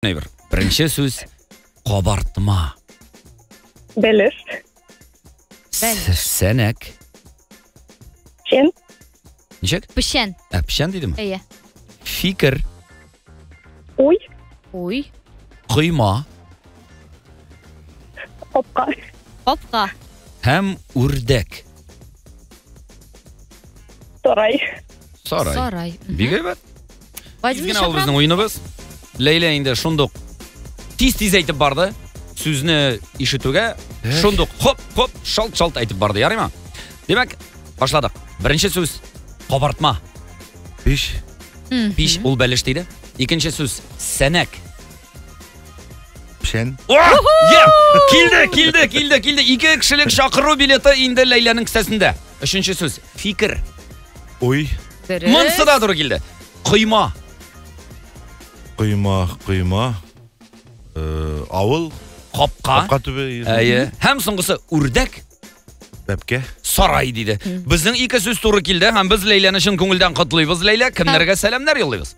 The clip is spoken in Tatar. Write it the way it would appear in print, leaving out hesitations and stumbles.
Әйбер. Беренче сүз кабартма. Бәлеш. Сәнәк. Печән. Ничек? Печән. Ә, печән дидеме? Әйе. Фикер. Уй. Уй. Койма. Капка. Капка. Һәм үрдәк. Сарай. Сарай. Сарай. Бик әйбәт. Тиз генә ул безнең уеныбыз. Ләйлә инде шундук тиз-тиз әйтеп барды. Сүзне ишетүгә шундук хоп-хоп шалт-шалт әйтеп барды. Ярыймы? Димәк, башладык. Беренче сүз кабартма. Пич. Пич ул бәлеш диде. Икенче сүз сәнәк. Печән. Килде, килде, килде, килде. Ике кешелек чакыру билеты инде Ләйләнең кесәсендә. Өченче сүз фикер. Уй. Дөрес. Монсы да туры килде. Койма. Койма, койма. Э, авыл. Капка. Капка төбе. Әйе. Һәм соңгысы үрдәк. Бәбкә. Сарай диде. Безнең ике сүз туры килде һәм без Ләйләне чын күңелдән котлыйбыз. Ләйлә, кемнәргә сәламнәр юллыйбыз?